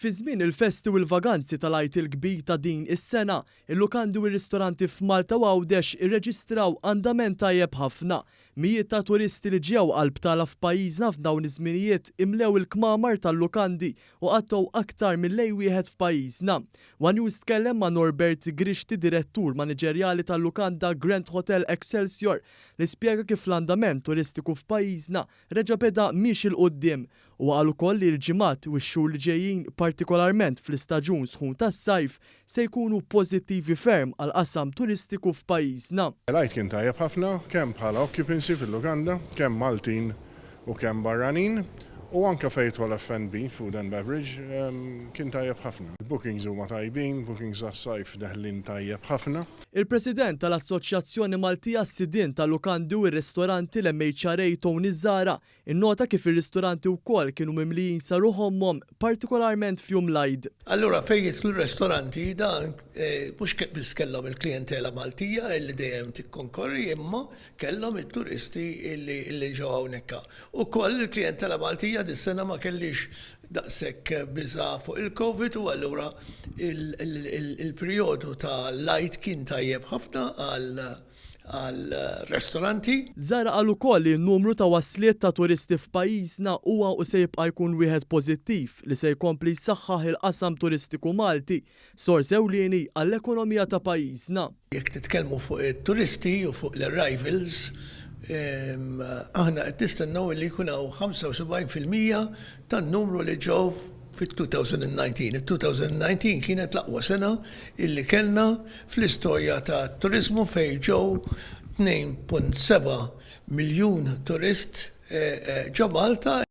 Fi żmien il-festi u l-vaganzi tal-Għid il-Kbir ta' din is-sena, il-lukandi u r-ristoranti f'Malta u Għawdex irreġistraw andament tajjeb ħafna. Mijiet ta' turisti li ġew għal btala f'pajjiżna f'dawn iż-żminijiet imlew il-kmamar tal-lukandi u qattgħu aktar minn lejl wieħed f'pajjiżna. One News tkellem ma' Norbert Grixti, Direttur Maniġerjali tal-lukanda Grand Hotel Excelsior, li spjega kif l-andament turistiku f'pajjiżna reġa' beda miexi 'l quddiem. Huwa qal ukoll li l-ġimgħat u x-xhur li ġejjin, partikolarment fl-istaġun sħun tas-sajf, se jkunu pożittivi ferm għall-qasam turistiku f'pajjiżna. L-Għid kien tajjeb ħafna, kemm bħala occupancy fil-lukanda, kemm Maltin u kemm barranin, u anke fejn jidħol F&B, food and beverage, kien tajjeb ħafna. Il-bookings huma tajbin, bookings għas-sajf deħlin tajjeb ħafna. Il-President tal-Assoċjazzjoni Maltija għas-Sidien tal-Lukandi u r-Ristoranti, l-MHRA Tony Zahra, Innota kif ir-ristoranti wkoll kienu mimlijin sa ruħ ommhom, partikolarment f'Jum l-Għid. Allura fejn jidħlu r-restoranti dan mhux biss kellhom il-klijentela Maltija illi dejjem tikkonkorri imma kellhom it-turisti illi ġew hawnhekk. Ukoll il-klijentela Maltija dis-sena ma kellhiex daqshekk biża' fuq il-Covid u allura il-perjodu ta' l-Għid kien tajjeb ħafna għal għal restoranti. Zahra qal ukoll li n-numru ta' wasliet ta' turisti f'pajjiżna huwa u se jibqa' jkun wieħed pożittiv li se jkompli jsaħħaħ il-qasam turistiku Malti, sors ewlieni għall-ekonomija ta' pajjiżna. Jekk nitkellmu fuq it-turisti u fuq l-arrivals, aħna qed nistennew li jkun hawn 75% tan-numru li ġew fit-2019. It-2019 kienet l-aqwa sena illi kellna fl-istorja tat-turiżmu fejn ġew 2.7 miljun turist ġo Malta.